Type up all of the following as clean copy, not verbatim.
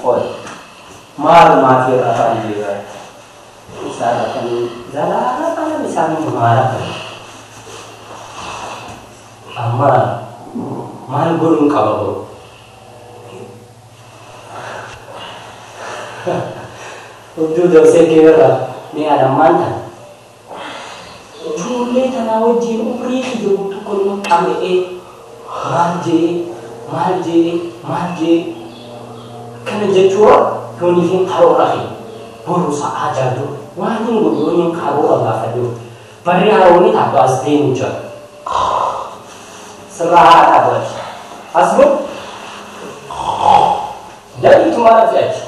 Qoy. Maal maatii afaan jira. Isaan rafanii zalaala isaan maal rafan. Amma maal godhuun qaba boo? Hudduu dhoksee keerra ni adammaan tan. Ijoollee tanaa wajjin umrii kiyya guutuu kun qaba'ee maal jee maal jee maal jee kana jechuun yooniifin karoora fi boru sa'aa jaatu waan hin godhu yooniin karoora gaafadhu barri haroonni taatu as deemu jira. Sirraa haa taatu achi. As bul daliituma rafi achi.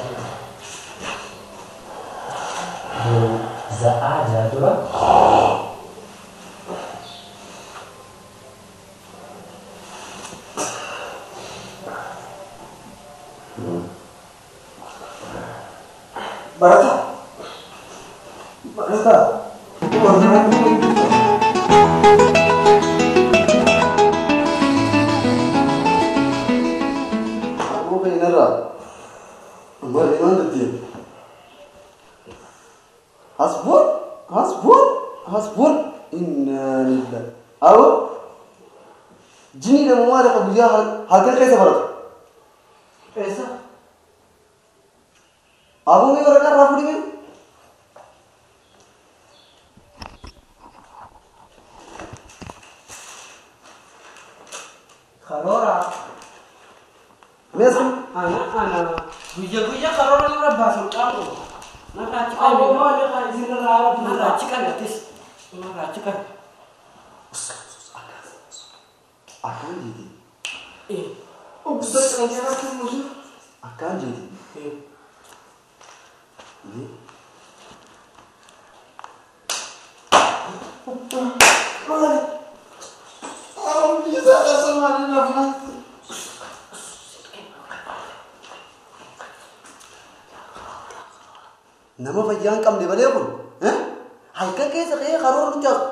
Boru sa'aa jaatura. Barata. Barata. Aku kayaknya ra. Bagaimana dia? Hasbun, hasbun, hasbun. Inna lillahi. Awo. Jini dan muara kebuja harga kaisa barat. Kaisa? Abu mi waraqaa irraa fuudhime. Karoora. Meesha. Ana ana guyya guyya karoora nurra baasun qabu. Narraa achi qabe. Abu maal irraa isin irraa haala Narraa achi qabe atis. Narraa achi qabe. Akkaan jeeti. Eh. Akkaan jeeti. Eh. Ini. Bisa sama nafas. Nama fayyaan qabne malee kun halkan keessa ka'ee karoora nuti hafu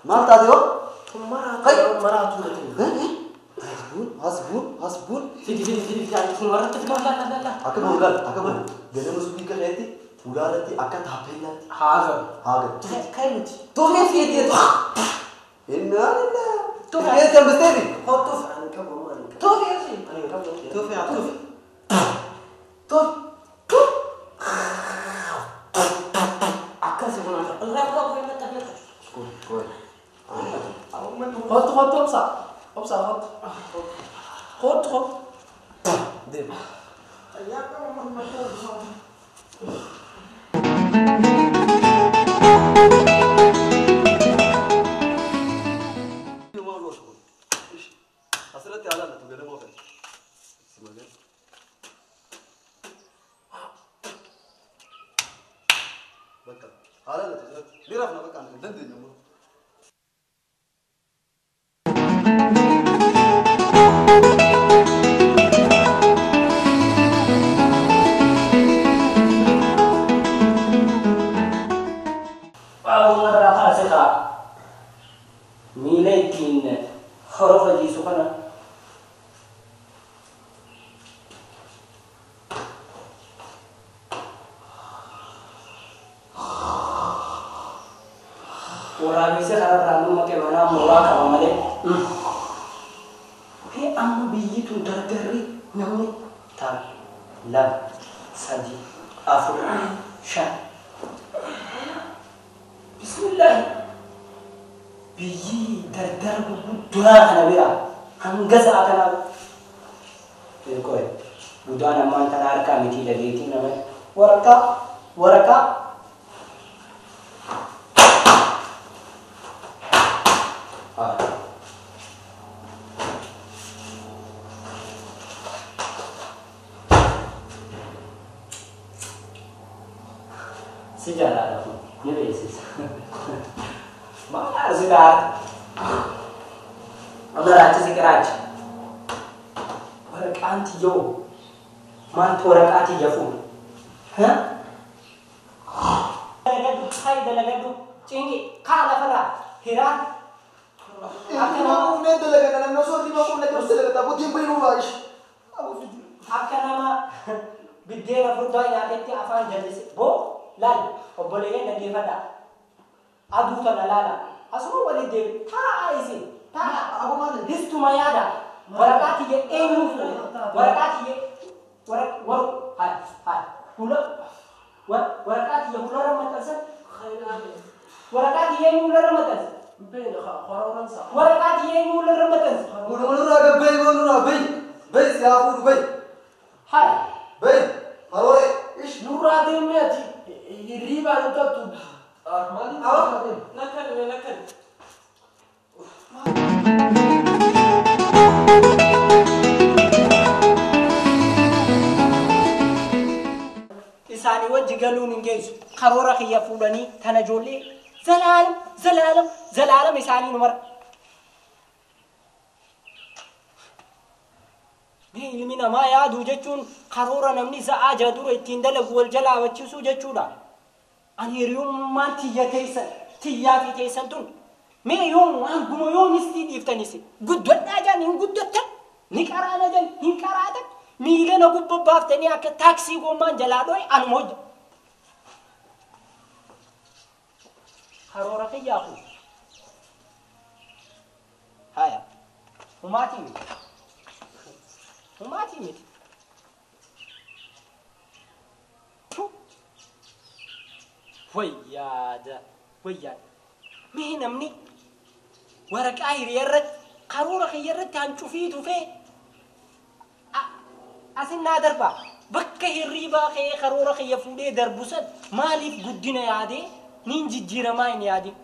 maal taate hoo? Maraatu maraatu. Hasbuun hasbuun hasbuun. Fidi fidi fidi fidi kun warra itti laala laala. Akka godhu laala akka godhu ganama suuqii ka'eetti fuulaaratti akka taappeellaatti. Haaga. Haaga. Kai nuti. Tuufii fiitii. Innaa lillaa. Tuufii kan bisteefi. Hottuuf ani qabu ani qabu. Tuufii asi. Ani qabu. Tuufii haa tuufii. Tuufii. Akkasi kun irraa qabu mata mata. Koi. Hottu hottu obsa. Obsa hottu. Hottu hottu. Deem. Asirratti haala latu ganama ofe. Simalee. Bakka haala latu asirratti. Ni rafna bakka ani dandeenyu ammoo. Abu irraa kaase kaa miila ittiin horofa jiisu kana waraabessa kanarraa nu maqee manaa mooraa qaba malee. Hee amma biyyi tun dardarri namni 1 2 3 4 5. Bismillah. Biyyi dardar gurguddaa kana bira hanga sa'a kanaa. Qoy budaan ammaan tana harkaa miti dhageettii nama waraqaa waraqaa. Si jaalladha kun ni beeksisa. Maal si taate? Amma raachi si qiraachi. Waraqaan tiyyoo maaltu waraqaa tiyya fuudha? Dalagadhu hayi dalagadhu cinqi kaa lafarraa hiraan. Akka nama dalagaa naannoo soortii maquun na qabsi dalagaa booddeen bayi nuu baashi. Akka nama Biddeena furdaa nyaatetti afaan jallise. Boo laal obboleeyyan dhaggeeffadhaa. Aduu tana laala. Asuma waliin deebi. Taa'aa isin. Taa'aa. Listuma yaada. Waraqaa kiyya eenyuu fuudhe? Waraqaa kiyya waraqaa kiyya fuularra maxxansan. Waraqaa kiyya eenyuu fuularra maxxansa? Waraqaa kiyya eenyuu fuularra maxxansa? Nurraa gabbayi boo nurraa bayi. Bayi si haa fuudhu bayi. Haa. Bayi. Karooree. Ish. Nurraa deemee ati hirriibaan hin qabdu. Nakkan nakkan. Isaanii wajji galuun hin geessu. Karoora kiyya fuudhanii tana ijoollee zalaalam zalaalam zalaalam isaanii nu mara. Mee ilmi namaa yaaduu jechuun karoora namni sa'aa jaha dura ittiin dalagu wal jalaa habachiisuu jechuudha. Ani hiriyummaan tiyya teessan tiyyaa fi teessan tun mee yoom waan guma yoomistii dhiiftanis guddadhaa jaan hin guddattan ni qaraana jaan hin qaraatan. Miila na gubbaa baaftanii akka taaksii gommaan jalaa dho'e anuma hojja. Karoora kiyyaa kun. Haya. Humaatii miti. Humaatii miti. Wayyaada. Wayyaada. Mee namni waraqaa hiriyaa irratti karoora kiyya irratti hancufii tufee asin naa darbaa bakka hirriibaa ka'ee karoora kiyya fuudhee darbu san maaliif guddina yaadee niin jijjiiramaa hin yaadin.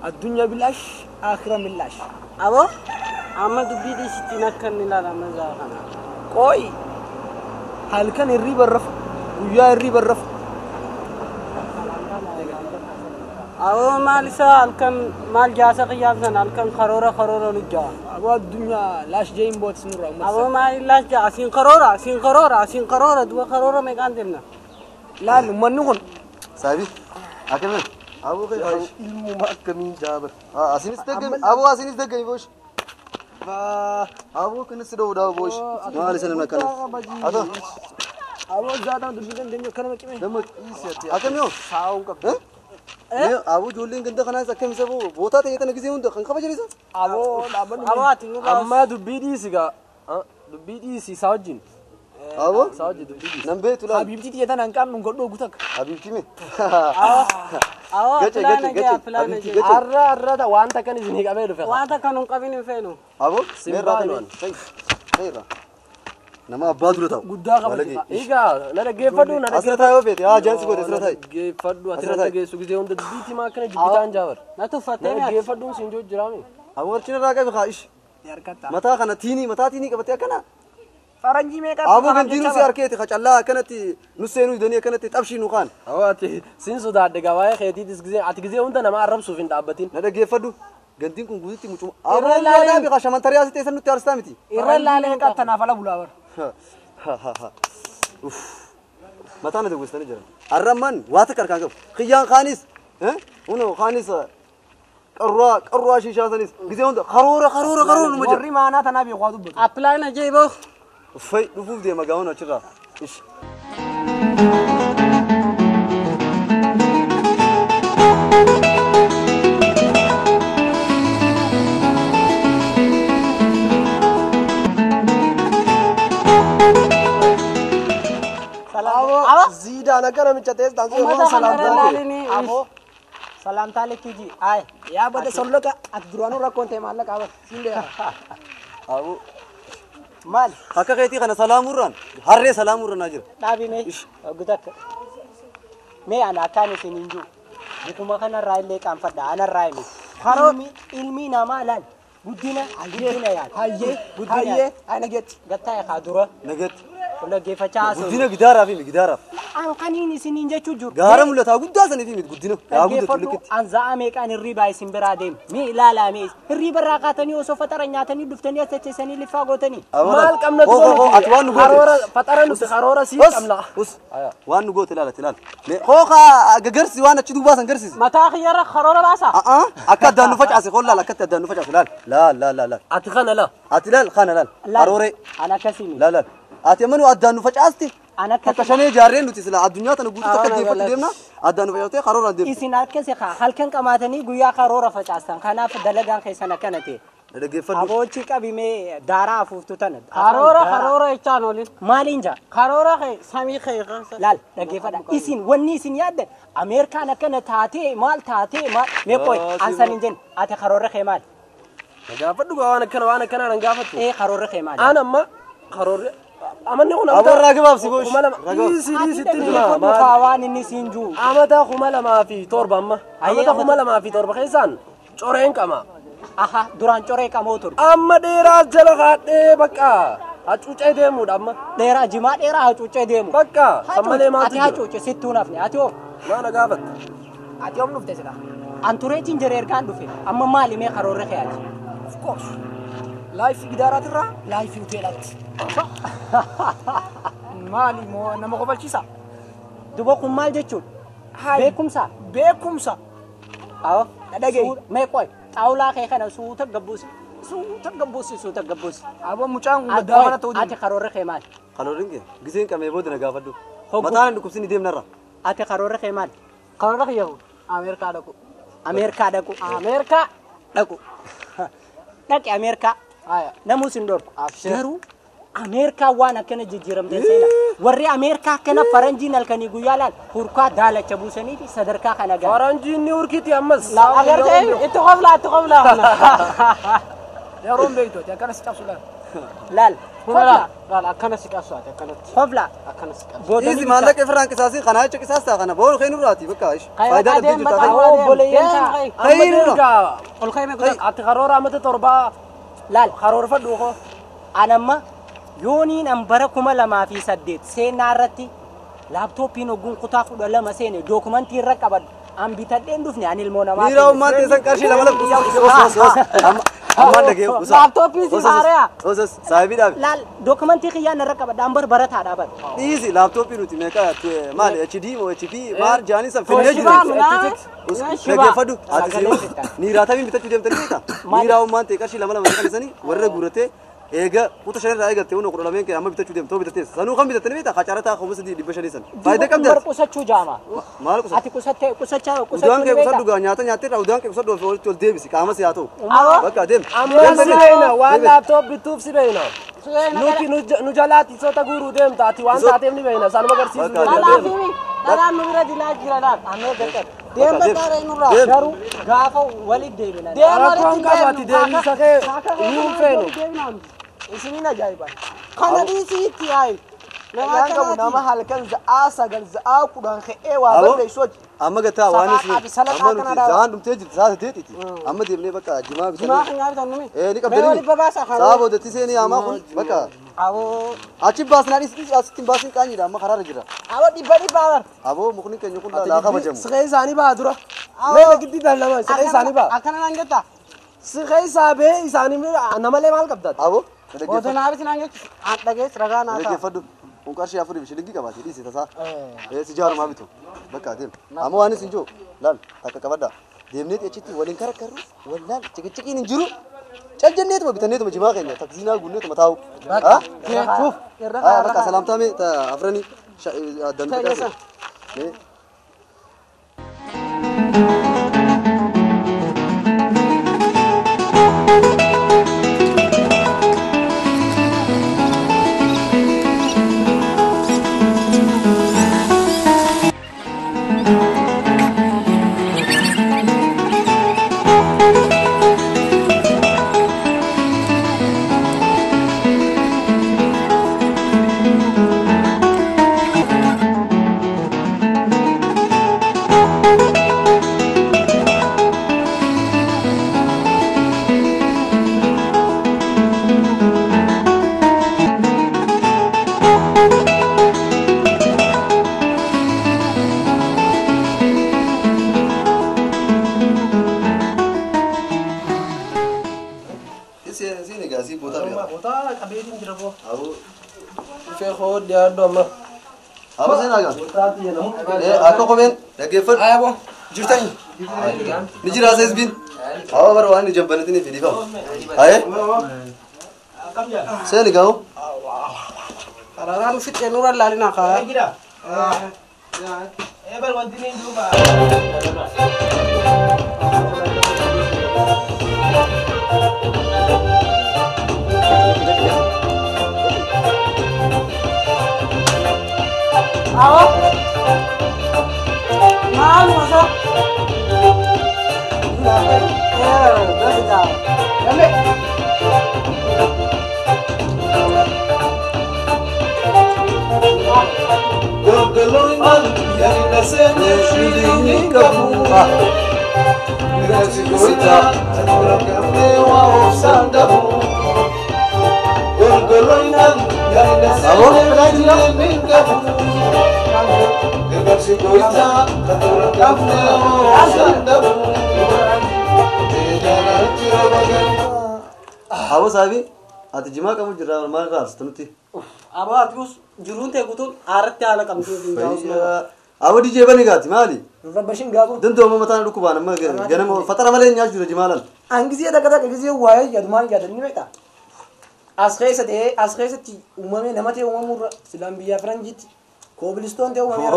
الدنيا بلاش آخرة ملاش. أبو أما دبي دي ستين كان لا لا مزارنا. كوي هل كان الريب الرفع ويا الريب الرفع. أبو مال سال كان مال جاسة قيامنا هل كان خرورة خرورة نجا. أبو الدنيا لاش جايين بوت سنورة. أبو مال لاش جا سين خرورة سين خرورة سين خرورة دوا خرورة ما كان دلنا. لا من نقول. سابي أكمل. أبو خير ilmu akkamiin jaabar asinis daggami aboo asinis daggami boosh aboo kanas dhowudha boosh maal isa namna kana ato aboo zaataan dubbii dandeenyu akkanuma qime damma akkam yoo saa'uun qabdu aboo ijoolleen ganda kanaas akkam isa bootaa ta'e tana gisee hunda kan kabajan isa aboo dhaabbanni aboo ati amma dubbii dhiisi gaa dubbii dhiisi isaa wajjin aboo isaa wajjin dubbii dhiisi nan beektu laal habiibtii xiyya tana hin qabnu godhoo guutakka habiibtii mee Awo, Gache, gache, gache. Arra, arra, wanta kan isin qabee dhufe. Wanta kan hin qabin hin feenu. Abo, meerraa kan hin. Nama abbaa dura ta'u. Guddaa qaba. Egaa, na dhaggeeffadhu, na Asirra taa'ee yoo feete, haa jaansi goote asirra taa'i. dhaggeeffadhu, ati na dhageessu gisee hunda dubbiitii maa akkana jibbitaan jaabar. Na tuffattee Na dhaggeeffadhuun siin jiru jiraame. Abo, warchina irraa qabi haa ishi. Mataa kana tiinii, mataa tiinii qabatee akkana. Faranjii meeqa? Abo gandiinuu si harkeeti qacallaa akkanatti nu seenuu idanii akkanatti xabshii nu kaan. Abo ati siin sodaadhe gabaayee keetiitis gisee ati gisee hunda nama arrabsuuf hin dhaabbatin. Na dhaggeeffadhu gandiin kun guututti mucuma. Abo laalaa biqa shamantarii asii teessan nutti arstaa miti. Irra laalee qattanaaf ala bulaa bara. Mataa na dawwistanii jiran. Arramman waa takka harkaan qabu. Kiyyaan kaanis unoo kaanis qarruwaa qarruwaa shiishaa sanis gisee hunda karoora karoora karoora numa jira. Warri maanaa tanaa beeku waa dubbatu. Appilaayin ajaa'iboo. Uffay dhufuuf deema gaa'oon achirraa. Ish. Ziidaan akka namicha ta'es taasisa Uummata kana irra laalini. Aboo salaamtaa lekkiji ay Yaa bada solloqa ati duraanuu rakkoon ta'e maallaqa qabata siin beeka. Aboo maal akka keetii kana salaamurraan harree salaamurraan naa jira. dhaabi mee gutakka mee ana akkaan isin hin jiru Mukuma kanarraa illee qaanfadha anarraa himi. Karoora ilmi namaa laal guddina guddina yaal. Hayyee hayyee ay nageetti. Gattaa kaa dura. Nageetti. Dhaggeeffachaa haasa'u. Guddina gidaaraaf himi gidaaraaf. An kaniin isiniin jechuu jiru. Gaara mul'ataa guddaa saniif himi guddina. Yaa guddatu likitti. An za'a meeqaan hirriibaa isin biraa deemu. Mee ilaalaa mee hirriiba irraa kaatanii osoo fatara nyaatanii dhuftanii as teessanii liffaa gootanii. Maal qabna Hoo ati waan nu goote. Karoora fatara nuti karoora sii qabna. Waan nu goote ilaala ilaala. Hoo gagarsi waan achi duubaa san garsiisi. Mataa kiyyarra karoora baasa. Akka addaan nu facaase hoo laala akkatti addaan nu facaase laal. Laal laal laal. Ati kana laal. Ati laal kana laal. Karooree. An akkasii. Laal laal. Ati amanu addaan nu facaasti. Ana Takka shanee jaarreen nuti sila addunyaa tana guutuu takka deeffatu deemna addaan nu facaastee karooraan deemtu. Isin akkasi haa halkan qamaatanii guyyaa karoora facaastan kanaaf dalagaan keessan akkana ta'e. Dhaggeeffadhu. Aboochi qabimee daaraa afuuftu tana. Karoora karoora jechaan olin. Maaliin jaa? Karoora kee samii kee. Laal dhaggeeffadha. Isin wanni isin yaaddan Ameerikaan akkana taatee maal taatee maal mee qoy an san hin jenne ati karoora kee maal? Gaafadhu waan akkana waan akkana nan gaafattu. Ee karoora kee maal? An amma karoorri amanni kun Aboo ragabaaf si boosh. Dhiisi dhiisi itti hima. Waan inni siin jiru. Amata 2007 amma. Amata 2007 keessaan coreen qama. Aha duraan coree qamoo ture. Amma dheeraa jala kaadhee bakka hacuucee deemuudha amma. Dheeraa jimaa dheeraa hacuucee deemu. Bakka kan malee maatu Ati hacuuce sittuu nafne ati hoo. Maana gaafatta. Ati yoom dhufte sila? An tureetiin jira ergaan dhufe amma maali mee karoorri kee ati? Of course. Laayifii gidaaraatirraa laayifii hoteelaatti. Maali moo nama kofalchiisa? Duba kun maal jechuudha? Beekumsa. Beekumsa. Awo. Dhagee. Mee qoy xaawulaa kee kana suuta gabbuusi. Suuta gabbuusi suuta gabbuusi. Aboo mucaan kun gaddaa mana ta'uu Ati karoorri kee maali? Karoorri kee giseen qabee booda na gaafadhu. Mataan dhukkubsinni deemnarra. Ati karoorri kee maali? Karoorri kee Ameerikaa dhaqu. Ameerikaa dhaqu. Ameerikaa dhaqu. Dhaqi Ameerikaa. Namus hin dhorku. Garuu Ameerikaa waan akkana jijjiiramte seena. Warri Ameerikaa akkana faranjiin halkanii guyyaa laal hurkaa daalacha buusanii fi sadarkaa kana gahan. Faranjiin ni hurkiti ammas. Agartee itti qoflaa itti qoflaa. Yeroon beektu akkana si cabsu laal. Laal. Qoflaa. Laal akkana si cabsu ati akkanatti. Qoflaa. Akkana si cabsu. Dhiisi maallaqa ifirraan qisaasii kana jecha qisaastaa kana boolu kee nurraati bakka faayidaa dhabdee jirta. Obboleeyyan ta'a. Ol ka'ee mee Ati karoora amata torbaa. Laal. Karoorfadhu koo. Anamma yooniin an bara 2008 seenaa irratti laaptooppiin ogguun kutaa 12 seene dookumantii irra qabadhu an bitadheen dhufne an ilmoo namaa. Dhiira ummaan teessan qarshii lama lama ammaan dhagee Laaptooppiin si haaraa. Osas saahibii dhaabi. Laal dookumantii kiyyaan irra qabadhu an bar barataa dhaabadhu. Dhiisi laaptooppii nuti meeqa maali HD moo HP maal jaanii san finnee jiru. Dhaggeeffadhu ati niiraa tamiin bitachuu deemtanii beektaa? Niiraa ummaan ta'e qarshii lama lama qalisanii warra guuratee eega kuta shanirraa eegalte hunda 12 kee amma bitachuu deemtoo bitatees sanuu kan bitattanii beektaa qacarataa 3500 san faayidaa qabdi bar qusachuu jaama. Maal qusatu? Ati qusattee qusachaa Udaan kee qusadhu gaa nyaata nyaatteerraa udaan kee qusadhu walitti ol deebisi qaama si haa ta'u. Bakka deem. Amma si beena waan laaptoop bituuf si beena. Nuti nu jalaatti soota guuruu deemta ati waan taateef ni beena sanuma agarsiisuu Dhalaafimi dhalaan nu bira dilaa jira laal. Ammoo gaqqabe. Deem bakka nurraa. Garuu gaafa walitti deebina. Deem Rakkoon qabu ati deemsa kee nuun feenu. Isiniin ajaa'iba. Kana dhiisii itti yaa'i. Nama qabu nama halkan za'aa 9 za'aa 10 ka'ee waa barreessu hojii. Amma gataa waan isin amma nuti za'aan dhumtee jirti sa'a 8ti. Amma deemnee bakka jimaa bitannee. Jimaa kan nyaatan numi. Ee ni qabdanii. Mee walitti babaasa kan. Sa'a boodatti seenii hamaa kun bakka. Aboo. Achi baasnaa dhiisii asitti hin baasiin qaanyiidha amma karaarra jira. Aboo dhibba dhibba bar. Aboo mukni keenya kun laa kabajamu. Siqee isaanii ba'a dura. Mee giddi lama siqee isaanii ba'a. Akkana naan jettaa. Siqee isaa bee isaanii namalee maal qabdaati? Aboo. Booda naa biti naan jechu. An dhagees ragaa naa ta'a. Dhaggeeffadhu. Kun qarshii 4 fi shilingii qabaate dhiisi tasaa. Ee si jaarumaa bitu. Bakka deem. Amma waan isin jiru laal takka qabadha. Deemnee achitti waliin karakkarru wallaal ciqiciqiin hin jiru. Cal jenneetuma bitanneetuma jimaa keenya takziinaa guunneetuma taa'u. Shuuf. Bakka salaamtaa mee afranii addaan facaase. Mee Dhufeetiin jira boo. Aboo. Dhufee koo dhiyaadhu amma. Aboo seenaa gaa. Akka kopheen dhaggeeffadhu. Aya boo. Jirtanii? Ni jira seesbiin. Aboo bara waan ijaan banatiin fidhiifama. Ayee. Seeni gaa'u. Kararaan fixee nurra laalinaa kaa. Awo. Maal masa? Dame. Aboo saabii ati jimaa qabu jirra maal irraa arsitu nuti? Aboo ati jiruun ta'e guutuun aaratti haala qabdu. Aboo DJ bani gaati maali? Rabbashin gaabu. Dandoo mataan dhukkubaan amma ganama fatara malee nyaachuu jira jimaa lal. An gisee takka takka gisee waa'ee yaadumaan yaadan ni beektaa? As keessa ta'ee as keessatti uumamee nama ta'e uumamurra silaan biyya faranjiitti koobilistoon ta'e uumamee.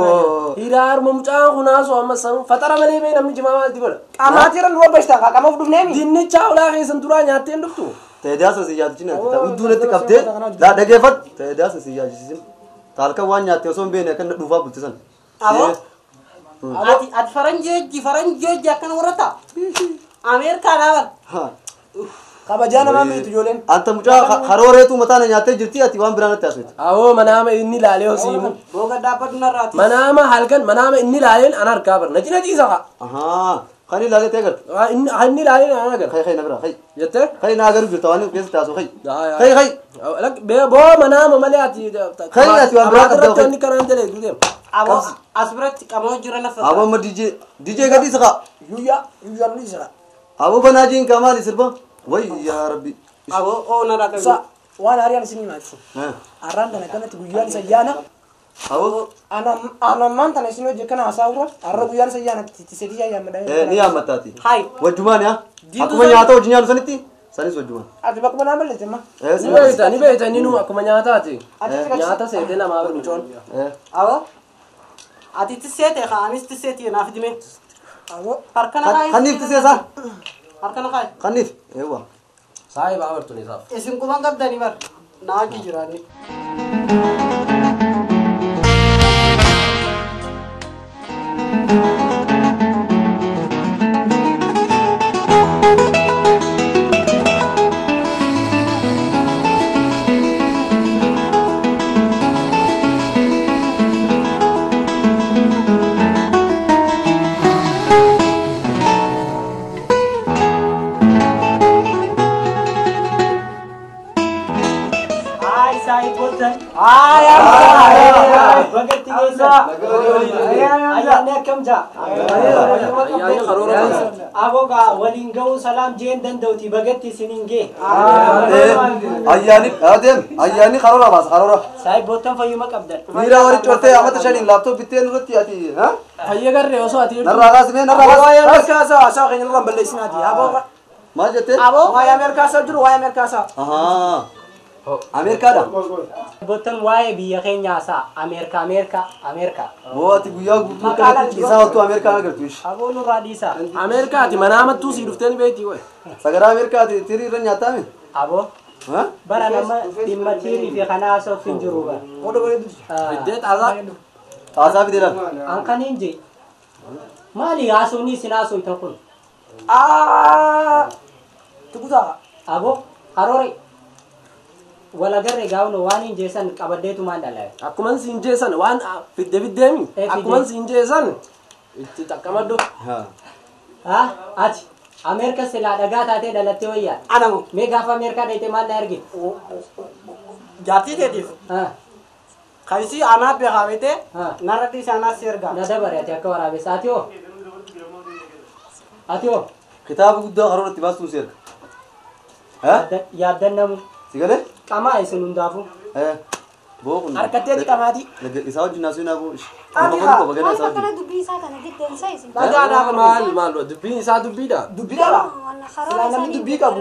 Hiraar mucaan kunaasoo amma san fatara malee mee namni jimaa maalti godha? Qaamaatii irra nu rabbashtaa qaamaaf dhufneemi. Dinnicha ulaa keessan duraa nyaattee hin dhuftu. Ta'edaasa si yaadchisin udduu natti qabdee laa dhageeffadhu. Ta'edaasa si yaadchisin taalkan waan nyaatte osoo hin beekne akka dhuufaa bultisan. Aboo ati faranjii akkana warra Ameerikaa dhaaban. Kabajaa namaa miitu ijoolleen. Anta mucaa harooreetu mataan nyaattee jirti ati waan biraa natti haasofte. Awoo manaama inni ilaalee hosiimu. Booga dhaabbatu narraati. Manaama halkan manaama inni ilaaleen an harkaa bar na cina ciisa haa. Ahaa kan ilaalee ta'e agarta. Inni ilaaleen an agarta. Kai kai na bira kai. Jettee? Kai na agaru jirta waan keessatti haasoo kai. Kai kai. Boo manaama malee ati. Kai ati waan biraa qabda. Irratti inni karaan jalee duudeem. Aboo as biratti qamoo jira lafa. Aboo amma DJ gadi saqa. Yuyyaa yuyyaan ni jira. Aboo banaa jiin kamaali sirba. Way yaa rabbi. Aboo oo na raqa. Sa waan hariyaan isin himaatu. Arraan tana kanatti guyyaan isa yaana. Aboo Ana ammaan tana isin hojii kana haasawura arra guyyaan isa yaana tisetii yaa yaammadha. Ni yaammataati. Hai. Wajjumaan yaa. Akkuma nyaata hojii nyaannu sanitti sanis wajjumaan. Ati bakkuma naa balleesse ma. Ni beekta ni beekta inni nu akkuma nyaataati. Nyaata seetee namaa bir mucoon. Aboo ati tiseete kaa anis tiseeti naaf dime. Aboo harkana kaayi. Kanniif tiseesaa. Harkana kaayi. Kanniif eewwa. Saayiba abartuun isaaf. Isin quban qabdanii bar naa wajji jiraanni. Aboga waliin ga'uu salaam jeen danda'uti bagatti isiniin gee. Ayyaani adeem ayyaani karoora baasa karoora. Saayiboottan fayyuma qabdan. Miira wali cortee amata shaniin laaptooppii bittee nurratti ati ha? Fayya garree osoo ati. Narraa kaasime narraa kaas. Waa'ee Ameerikaa isaa haasaa keenya nurraan balleessinaati. Aboo. Maal jettee? Aboo waa'ee Ameerikaa isaa jiru waa'ee Ameerikaa isaa. Ahaa. Ameerikaadha. Boottan waa'ee biyya keenya haasaa Ameerikaa Ameerikaa Ameerikaa. Boo ati guyyaa guutuu kanatti ciisaa ooltu Ameerikaa agartu ishi. Aboo nurraa dhiisaa. Ameerikaati manaamattuu sii dhuftee ni beektii wayi. Sagaraa Ameerikaati tirii irra nyaataame? Aboo. Bara nama dhimma tirii fi kana haasa'uuf hin jiru bara. Fiddee xaasaa. Xaasaa fidee laal. An kan hin jee. Maali haasofni isin haasoftan kun? Tukutaa. Aboo haroore. Walagarree gaafno waan hin jeesan qabaddeetumaan dhalaa. Akkuman siin jeesan waan fidde fiddeemi. Akkuman siin jeesan itti xaqqamaddu. Haa ati Ameerika silaa dhagaa taatee dhalattee wayyaa. Anamu. Mee gaafa Ameerikaa dhayite maal na argite? Jaartii teetiif. Kaysii anaa beekaa beetee narra dhiisee anaa si ergaa. Na dabare ati akka waraabessa ati hoo? Ati hoo? Kitaaba guddaa karoora itti baastuun si erga. Yaaddannamu. Si galee? Qamaa isin hundaafuu. Boo kun. Harkattee qamaatii. Isaa wajjin naasuu naafuu. Ati Nama kun qofa gana isaa Maal wajjin. akkana dubbii isaa kana giddeensa isin. Dhagaadhaa Maal maal dubbiin isaa dubbiidha. Dubbii qaba. Silaa namni dubbii qabu.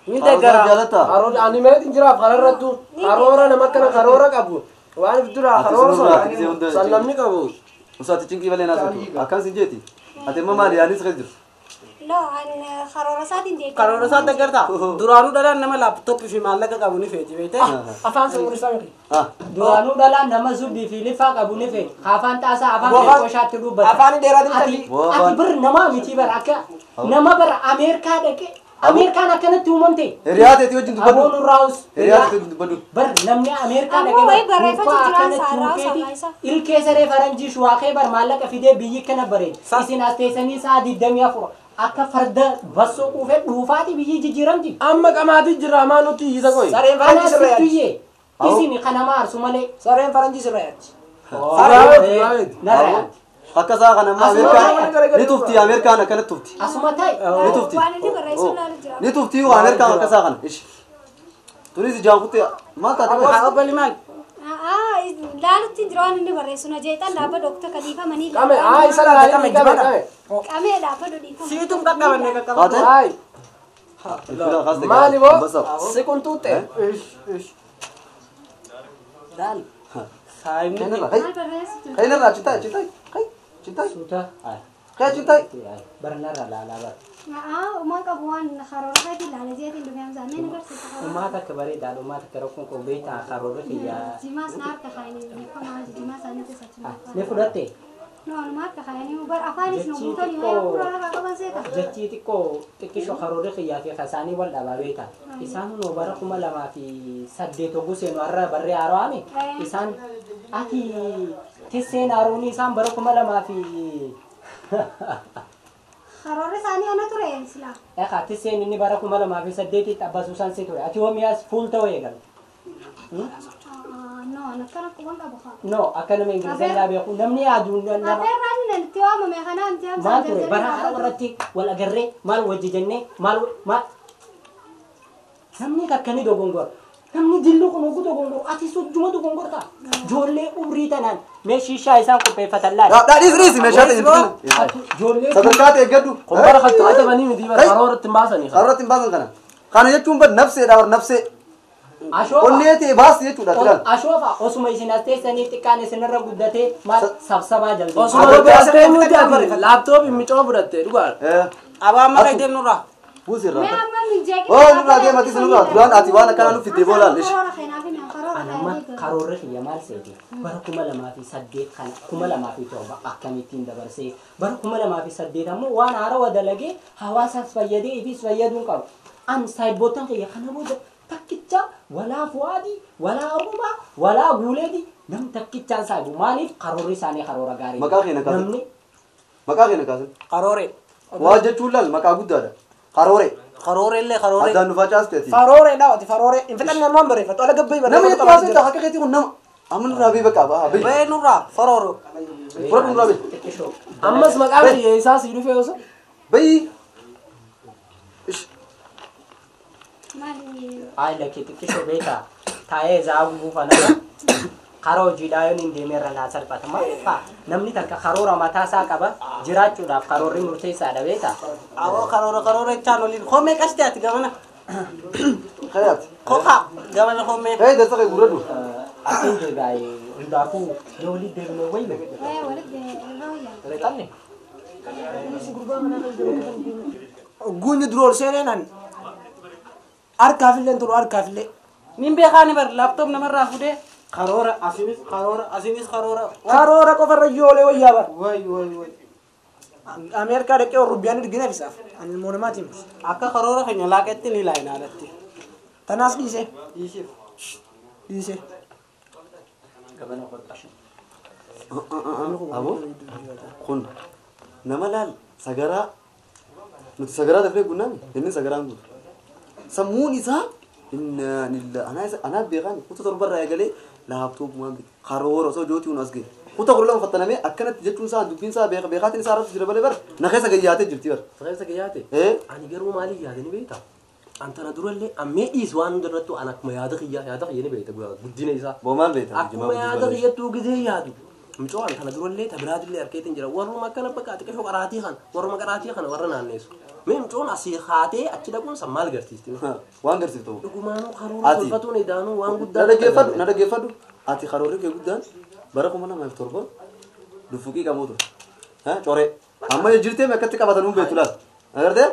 Ni Karoora deeggara. jaalataa? Karoora ani meetiin jiraaf kararrattu karoora nama akkana karoora qabu. Waan if duraa Ati karoora sinurraa ati gisee hunda san namni qabu. Usaati cinqii malee naasuu. Akkan sin jeeti. Ati amma maali yaanis kan jiru. No, an karoora isaatiin deeggara. Karoora isaa deeggartaa? Duraanuu dhalaan nama laaptooppii fi maallaqa qabu ni feeti beekte. Afaan sammuu isaa miti. Duraanuu dhalaan nama zubbii fi lifaa qabu ni feeti. Afaan xaasaa afaan qoshaatti dubbata. Afaan dheeraatiin talli. Ati bir namaa miti bar akka nama bar Ameerikaa dhaqe Ameerikaan akkanatti uumamte. Hiriyaa teetii wajjin dubbadhu. Aboon irraa'us. Hiriyaa teetii wajjin dubbadhu. Bar namni Ameerikaa Ammoo dhaqe wayi barreeffatu bar jiraan akkanatti saarraa uumteeti. saarraa isa. Ilkee saree faranjii shuwaaqee bar maallaqa fidee biyyi kana bareeda. Isin as teessanii sa'a 24 akka farda bassoo quufee dhuufaati biyyi jijjiiramti. Amma qamaatii jira maa nuti iyyita qoyi. Sareen faranjii Kanaaf sirra yaaddi. sittuyyee isin kanama arsu malee. Sareen faranjii sirra yaaddi. Narra yaaddi. Akka isaa kana amma Asuma Ameerikaan ni tufti Ameerikaan akkanatti tufti. Asuma ta'e. Ni tufti. Waan inni barreessu ilaalu jira. Ni tufti yoo Ameerikaan akka isaa kana. Ishi. Tunis ijaan kuttee maal taate Haa beektu? obbali maal? Laalutti hin jira waan inni barreessu na jeexan dhaabba dookta kaliifamanii. Qame haa isa laalii qame qame. Qamee dhaabbadhu dhiifama. Siitum qaqqabanne qaqqabanne. Taate? Haay Ilfila kaas ta'e. maali boo si kun tuutte. Daal. Saayimni. Maal barreessitu? Kai narraa achi taa'e achi taa'e. Kai achi taa'e. Suuta. Kai achi taa'e. Barnarra laalaa bar. Uumaa qabu waan karoora isaatiin ilaala jeetiin dhufee hamsaa. Mee nu barsiisa karoora. Uumaa takka bareedaadha. Uumaa takka rakkoon koo beektaa karoorri kiyyaa. Jimaas na harka kaayanii dhiifama jimaa isaanii keessatti. Ni fudhatte. No, anuma harka kaayanii bar afaanis nu Jechi guutanii xiqqoo- wayii hafuura lafaa qaban seeta. Jechi xiqqoo xiqqisho karoorri kiyyaa fi kasaanii wal dhabaa beektaa. Isaan hunoo bara 2008 hogguu seenu har'a barree haaraame. Isaan ati tisseen haaroonii isaan bara 2000 fi Karoorri isaanii ana ture silaa. Egaa tisseen inni bara 2008 abbaa Suusaan si ture. Ati hoomiyaas fuul ta'uu eegalte. No, an akkana quban qabu haa. No, akka nama Ingilizeenyaa beeku namni yaadu nama Afeerraan inni itti waamame kanaa miti hamsaa. maal ture bara haara irratti wal agarree maal wajji jennee maal maal namni akkanii dogongora namni dillu kun oguu dogongora ati sojjuma dogongorta ijoollee umrii tanaan mee shiishaa isaan qopheeffatan laal Dhaa dhiisi dhiisi meeshaa ta'e hin Ati ijoollee Sadarkaa ta'e eeggadhu. Kun bara kan to'atamanii miti bara karoora ittiin baasanii. Karoora ittiin baasan kana. Kana jechuun bar nafseedha bar nafsee. ashoofa Onnee ta'e baasi jechuudha tilaan. ashoofa osuma isin as teessanii xiqqaan isinirra guddatee maal sabsabaa jaldeessa. Osuma gaaftee nuti ati laaptooppii micoo fudhatte dhugaa. Abaa amma kan deemnu irraa. Buusi irraa. Mee amma min jeeqii. Oo nurraa deema ati nurraa duraan ati waan akkanaa nuuf fiddee boolaan ishi. Karoora keenaaf hin karoora Anamma keenaaf. karoorri kiyya maal seeti bara 2008 kana 2007 akkamittiin dabarsee bara 2008 ammoo waan haarawaa dalagee hawaasaas fayyadee ifis fayyaduun qabu. An saayibootan kiyya kana booda takkicha walaa fuwaadii walaa abumaa walaa guuleedii nam takkichaan saayibu maaliif karoorri isaanii karoora gaarii. Maqaa keenya kaasan. Namni Maqaa keenya kaasan. Karoore. Waa jechuun laal maqaa guddaadha. Karoore. Karoore illee karoore. Addaan nu facaaste ati. Faroore dhaawati faroore. Hin fixanne ammoo hin barreeffatu. Ala gabbii Nama barreeffatu jechuun qabaa haasa'e jira. akka keetii kun nama. Amma nurraa bee bakka baa bee. Bee nurraa farooro. Fudhadhu nurraa bee. xiqqishoo. Ammas maqaan biyya isaa sii dhufee osoo. Bayii. Ishi. Maali? Ay lakkee xiqqishoo beekaa taa'ee zaa'uu buufanaa karaa hojiidhaa yoon hin deemeerra naa salphata maaliif namni takka karoora mataa isaa qaba jiraachuudhaaf karoorri murteessaadha beekaa. Awoo karoora karoora jechaan oliin. Koomee qashte ati gamana. Kayaati. Kokaa gamana koomee. Hey dasa kee gurradhu. Asin deegaa'ee hundaafuu yoo walitti deebine wayyu. Ee walitti irra wayyaa. Rexanne. Guunni dura ol seenee nan harkaafillee turu harkaafillee. Nin beekaani bar laaptoop namarraa fuudhee karoora asinis karoora asinis karoora. Karoora qofarra iyyoolee wayyaa bar. Way way way. Ameerikaa dhaqee rubbiyaan ergina fisaaf. Ani ilmoo namaati miti. Akka karoora keenya laaqetti ni laayina alatti. Tanaas dhiisee. Dhiisiif. Dhiisee. Aboo kun nama laal sagaraa nuti sagaraa dafnee guunnaan inni sagaraan guutu. Sammuun isaa anaa beekan kutaa torbarraa eegalee laaptooppumaan bite karoora osoo jootii hun as gahe. Kutaa 12 fattanamee akkanatti jechuun isaa dubbiin isaa beekaatiin isaa irratti jira malee bara na keessa gayyaatee jirti bara. Keessa gayyaate. Ee Ani garuu maaliif yaade ni beektaa? Antana durallee ammee dhiis waan hundarrattuu an akkuma yaada kiyyaa yaada kiyya ni beekta guddina isaa. Boomaan beekta. Akkuma yaada kiyyattuu gizee yaadu. Mucoo antana durallee tabiraatillee harkeetiin jira. Warruma akkana bakka xiqqishoo qaraatii kana warruma qaraatii kana warra naanneessu. Mee mucoon asii haatee achi dhaquun san maal garsiisti? Waan garsiiftu. Dhugumaanuu karoora tolfatuun idaanuu waan guddaa. Na dhaggeeffadhu. Ati karoorri kee guddaan bara 2007 dufuqii qabuu ture. Coree. Amma jijjiirteemi akkatti qabatan hun beektu laata. Agartee?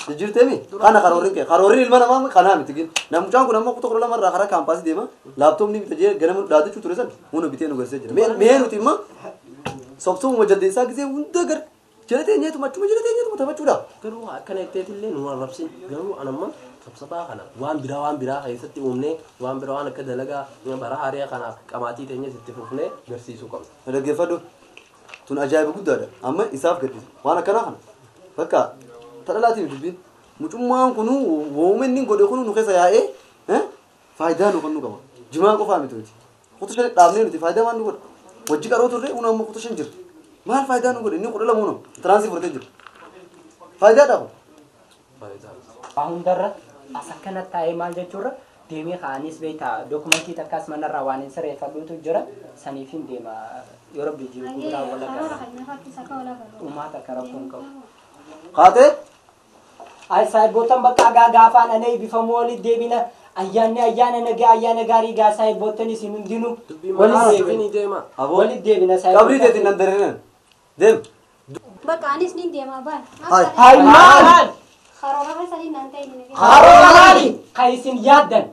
Jijjiirteemi kana karoorri kee karoorri ilma namaa kanaa miti gin. Mucaan kun amma kutaa 12 irraa karaa kaampaasii deema. Laaptoopni bita jee ganama dhaadachuu ture san hunda bitee nu garsiisee jira. Mee nuti immoo sobsoomuma jaldeessaa gisee hunda gar jala teenyeetuma achuma jala teenyeetuma taphachuudha. Garuu akkana itteetillee nu arrabsin garuu anamma sabsabaa kana waan biraa keessatti uumnee waan biraa waan akka dalagaa bara haaraa kanaaf qamaatii teenyes itti fufnee garsiisuu qabna. Dhaggeeffadhu. Tun ajaa'iba guddaadha. Amma isaaf gaddisa. Waan akkanaa kana bakka tadhalaatiin dubbiin mucummaan kunu wooma inni godhe kunu nu keessa yaa'ee faayidaa nu kennu qaba. Jimaa qofaa miti nuti. Kutu 5 dhaabnee nuti faayidaa waan nu godha. Wajji qaroo turre unu amma kutu 5 jira. Maal faayidaa nu godhe inni 12 unu tiraansii fudhatee jira. Faayidaa dhabu. Waa hundarra as akkana taa'ee maal jechuurra deemee ka'anis beektaa dookumentii takkaas manarraa waan hin sirreeffadhuutu jira saniif hin deema yoo rabbi jiru biraa wal agarra. Uumaa takka rakkoon qabu. Haatee? Ay saayiboottan bakka agaa gaafaan anee eebbifamuu walitti deebina ayyaanni ayyaana nagaa ayyaana gaarii gaa saayiboottan isin hundinuu walitti deebina. Walitti deebina saayiboottan. Qabrii teetiin nan dareeran. Deem. Bakka anis ni deema baan. Hay maal? Karoora sanii naan ta'e ni Karoora maali? Kan isin yaaddan.